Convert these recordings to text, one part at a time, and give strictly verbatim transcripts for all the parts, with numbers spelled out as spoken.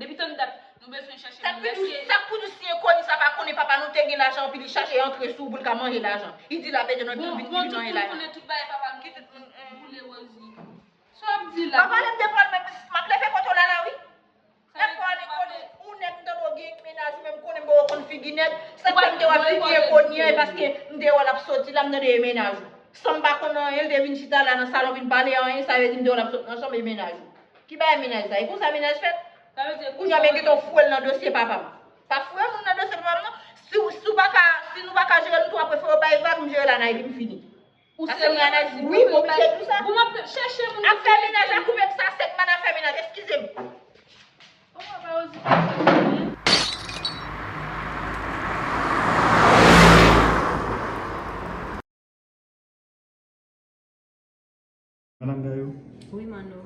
Depi tann dat, nou bezwen chèche moun. Sa k pou di si enkoni sa pa konnen papa nou te gen lajan anpil, li chache antre sou ou pou l ka manje lajan. Li di l ap ede nou epi l vin, li vin manje lajan. Bon, tout moun konnen tout bagay papa nou boule Rosie. Sa w ap di la? Pa pale m de Paul menm, m ap leve kote w la la wi. Lè Paul enkoni ou nèg, m tande w gen menaj ou menm, konnen m poko konn figi nèg. Sa k fè m te wè figi enkoni an, e paske m te wè l ap soti la, m tande e menaj ou. San m pa konn anyen, l te vin chita la nan salon vin pale anyen, sa vle di m te wè l ap sot nan chanm e menaj ou. Ki bagay menaj sa? E konsa menaj fèt? Kounye a men gentan w foure l nan dosye papa m. Pa foure moun nan dosye papa m non. Si w, si w pa ka, si nou pa ka jere nou tou, w ap prefere w bay vag, m jere l anay epi m fini. Ou serye? Wi, m oblije di w sa. Bon, m ap chèche moun. Afè menaj la koupe m sa sèk, m pa nan afè menaj, eskize m. Bon, papa Rosie pa fè anyen. Madanm Gayou? Wi, Manno.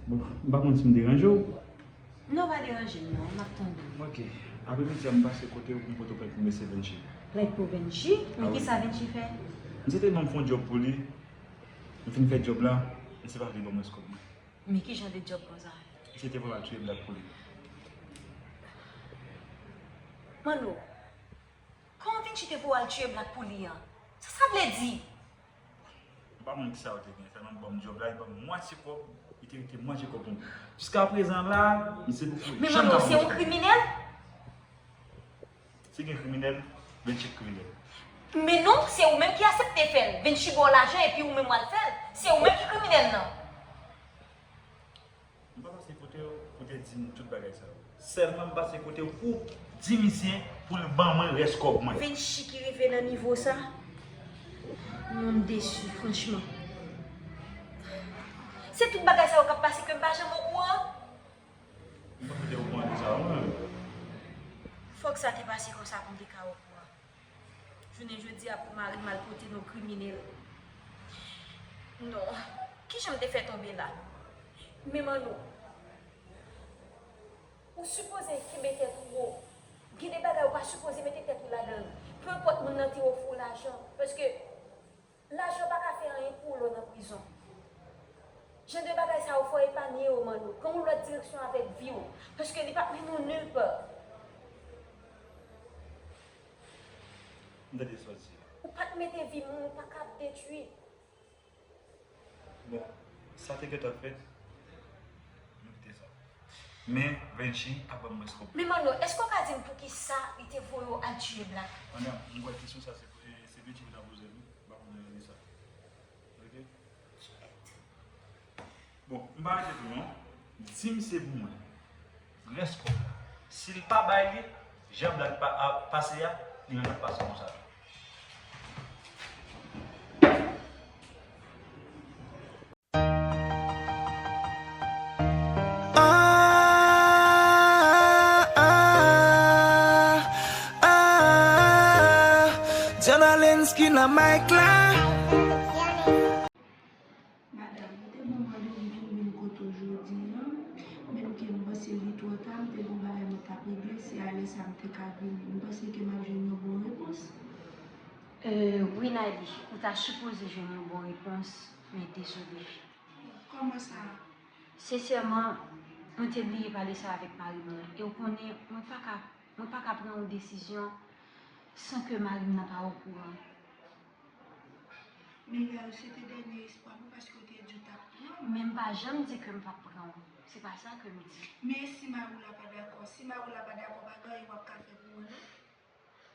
Bon, m pa konn si m deranje w. Non, pa deranje m non, m ap tande w. Ok. Apremidi a, m pase kote w pou m pote w plent pou mesye Venchi. Plent pou Venchi? Men kisa Venchi fè? Misye te ban m fè yon djòb pou li. M fin fè djòb la, misye pa vle ban m rès kòb mwen. Men ki jan de djòb konsa? Misye te voye w al tiye blak pou li. Manno, kòman Vinci te voye w al tiye blak pou li an? Sa sa vle di? M pa konn kisa yo te gen, sèlman ban m djòb la, li ban m mwatye kòb, li te rete mwatye kòb pou mwen. Jiskaprezan la, misye poko janm ka ban m djòb. Men Manno, se yon kriminèl? Si gen kriminèl, Vinci kriminèl. Men non, se ou menm ki aksepte fè l. Vinci ba w lajan epi ou menm w al fè l. Se ou menm ki kriminèl nan. M pa pase kote w pou te di m tout bagay sa yo. Sèlman m pase kote w pou di misye pou l ban mwen rès kòb mwen. Vinci ki rive nan nivo sa? Non, m desi, franchman. Se tout bagay sa yo k ap pase ke m pa janm okouran? M pa te okouran de sa, non. Fòk sa te pase konsa pou m te ka okouran. Jounen jodi a pou mari m al pote non kriminèl. Non. Kijan m te fè tonbe la? Men Manno, ou sipoze kenbe tèt ou wo. Gen de bagay ou pa sipoze mete tèt ou ladan l. Penenpòt moun nan te ofri w lajan. Paske lajan pa ka fè anyen pou ou lè w nan prizon. Jan de bagay sa yo fò w epanye yo, Manno. Pran yon lòt direksyon avèk vi w. Paske li p ap mennen w nil pa. M tande sa w di a. Ou pa t mete vi moun, ou pa ka ap detwi. Bon, sa te gentan fèt, nou kite sa. Men, Venchi ap ban m rès kòb. Men Manno, èske w ka di m poukisa li te voye w al tiye blak? Manno, m kwè kesyon sa se, se Venchi ki ta poze l, wi. M pa konn rele sa. Ok? Bon, m pa rete tou non. Di misye pou mwen. Rès kòb la. Si l pa bay li, jan blak pa, a, pase a, li menm ap pase konsa tou. Ah, ah, ah, ah. Diana Lens ki nan mic la. Madanm, ou te bon mande m pou m vin kote w jodi a, menm ke m panse li twò ta, m te gon bagay mwen t ap regle, se alè sa m te ka vini. M panse ke m ap jwenn yon bon repons. Euh, wi, Nayli, ou ta sipoze jwenn yon bon repons, men dezole. Kòman sa? Sensèman, mwen te bliye pale sa avèk mari m nan, e w konnen, mwen pa ka, mwen pa ka pran yon desizyon san ke mari m nan pa okouran. Men Gayou, se te dènye espwa m wi, paske w te di w t ap pran m. Men m pa janm di ke m p ap pran w. Se pa sa ke m di. Men si mari w la pa dakò, si mari w la pa dakò, pa gen anyen w ap ka fè pou mwen non.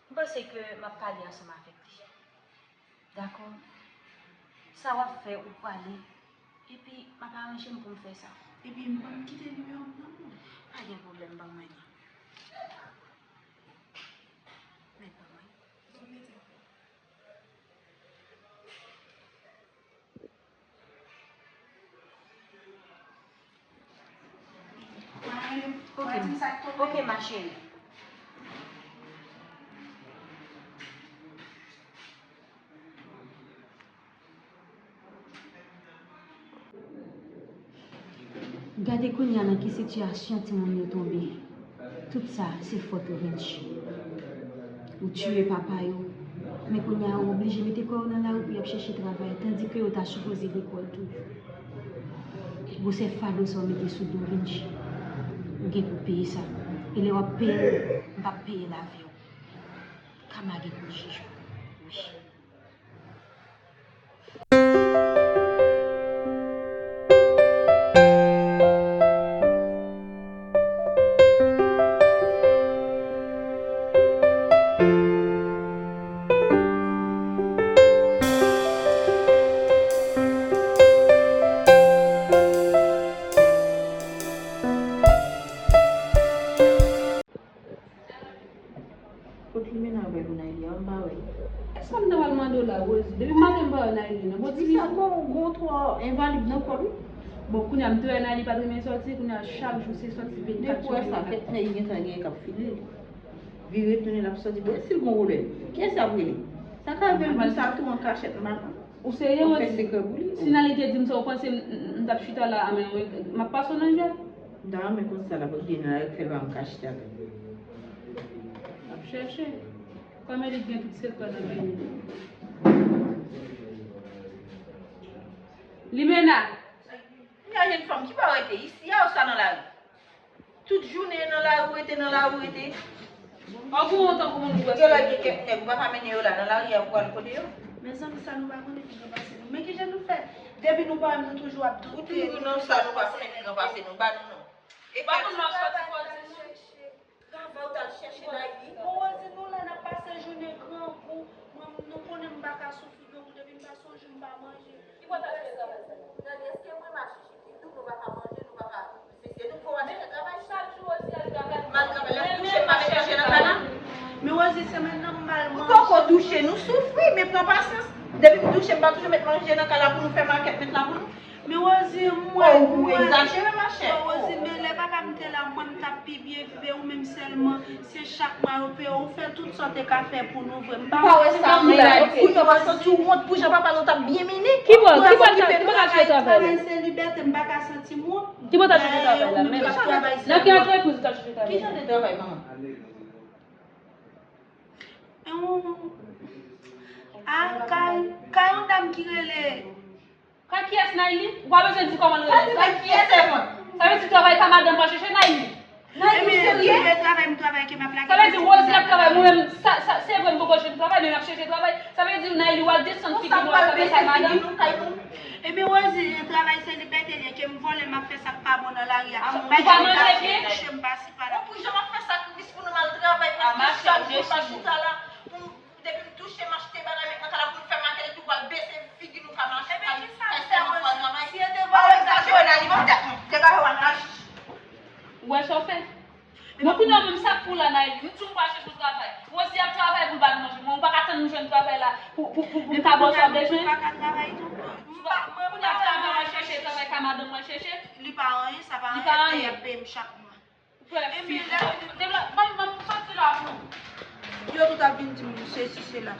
M panse ke m ap pale ansanm avèk li. Dakò? Sa w ap fè, ou prale. Epi, m ap aranje m pou m fè sa. Epi, m, ban m kite nimewo m nan men w. Pa gen pwoblèm, ban mwen li. Men, ban mwen. Ban mete. Ok, ok, ma chérie. Gade kounye a nan ki sitiyasyon timoun yo tonbe. Tout sa, se fòt ou, Vinci. Ou tiye papa yo, men kounye a ou oblije mete kò yo nan lari pou y ap chèche travay, tandike yo ta sipoze lekòl toujou. Gwosè fado sa w mete sou do, Vinci. M gen pou peye sa. E lè w ap peye l, m p ap peye lavi w. Kama gen pou jije w. Wi. Kot Limena pral pou Nayli a, m pa wè l. E sa m ta pral mande w la, Rosie? Depi maten m pa wè Nayli, non. Bon, ti sa gon, gon twò envalid nan kò l, wi. Bon, kounye a, m te wè Nayli pa t renmen sòti, kounye a, chak jou se sòti vennkat sou vennkat. Depi w wè sa, tèt Nayli gentan gen k ap file l. Vire tounen, l ap sòti. Bon, si l gon pwoblèm, kiyès y ap rele? Sa ka rive l di sa tou an kachèt, m pa konn. Ou serye, Rosie? Ou fè sekrè pou li? Si Nayli te di m sa, ou panse m, m, m t ap chita la a, men, m ap pase w nan je? M ta renmen konn sa l ap regle nan la, fè l pa m ka chita avè l. Ap chèche. Kòm li gen tout sekrè nan men li. Limena! Gen jenn fanm ki pa rete isi a, ou sa nan lari. Tout jounen nan lari w rete, nan lari w rete. An pou yon tan pou moun ki wè. Gen lè gen kèk nèg, ou pa ka mennen yo la nan lari a pou al kote yo. Mezanmi, sa nou pa konnen pi gran pase nou. Men kijan nou fè? Depi nou pa wè m, nou toujou ap doute. Ou toujou nan sa nou pa konnen pi gran pase nou. Ba nou non. E pa konn m ap sòti fò di. Travay ou t al chèche Nayli. Bon, Rosie, nou la, n ap pase jounen grangou. Mwen, nou konnen m pa ka soufri grangou depi m pase yon jou m pa manje. Ki bò w t al jwenn travay sa? Nayli, èske mwen m al chèche ti doub, nou pa ka manje, nou pa ka. Se, se nou fò w al chèche travay. Chak jou Rosie al travay. M al travay, lè m touche, m pa met manje nan kay la. Men Rosie, semèn nan m mal manje. Ou poko touche, nou soufri, men pran pasyans. Depi m touche, m pa toujou met manje nan kay la pou nou fè makèt, met la pou nou. Men Rosie, mwen, oh, ou mwen, egzajere, machè. Oh, Rosie, men lè papa m te la, mwen, m t ap pi byen viv, e ou menm sèlman, se chak mwa yo peye w, ou fè tout sa w te ka fè pou nou, vre. M pa wè sa, men la, pou nou pa santi w wont pou jan papa nou t ap byen mennen. Ki bò, ki bò, ki bò, ki bò w t al chèche travay la? Travay se libète, m pa ka santi m wont. Ki bò w t al chèche travay la, menm? Nan ki antrepriz ou t al chèche travay la? Ki jan de travay, manman? E yon, a, kay, kay yon dam ki rele Ka kiyès Nayli? Ou pa bezwen di kòman l rele. Sa di men kiyès sèvant? Sa vle di travay ka madanm pral chèche Nayli. Nayli serye? Ebyen, travay m travay ke m ap lage. Sa vle di Rosie ap travay, mwen menm, sa, sa, se vre m poko jwenn travay, men m ap chèche travay. Sa vle di Nayli w al desann figi nou, w al travay kay madanm. Ebyen, Rosie, travay se libète l ye, ke m vòlè, m ap fè sa k pa bon nan lari a. Ou pa manje byen? Touche m pase pa la. Bon, pou jan m ap fè sakrifis pou nou m al travay, prèske chak jou m pa chita la. Pou m Depi m touche, m achte bagay, met nan kay la pou nou fè makèt epi w al bese figi nou ka mache, kay, kay sèvant pral travay. Pa egzajere nan nivo tèt nou. Degaje w al nan jich. Ou wè sa w fè? Bon, kounye a menm sa k pou la, Nayli. M di w m pral chèche yon travay. Rosie ap travay pou l ba nou manje. Mwen, ou pa ka tann m jwenn travay la pou, pou, pou, pou m ka ba w sa w bezwen. Ou pa ka travay tou. M pa, mwen pa travay. Kounye a travay w al chèche, travay ka madanm w al chèche. Li pa anyen, sa pa anyen, y ap peye m chak mwa. Ebyen, lè, ban m, ban m soti la pou. Yo tout ap vin di m sesi, sela.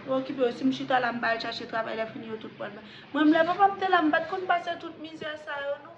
Yo okipe yo. Si m chita la, m pa al chache travay, lè fini yo tout pral ba. Mwen, m lè papa m te la, m pa t konn pase tout mizè sa yo, non.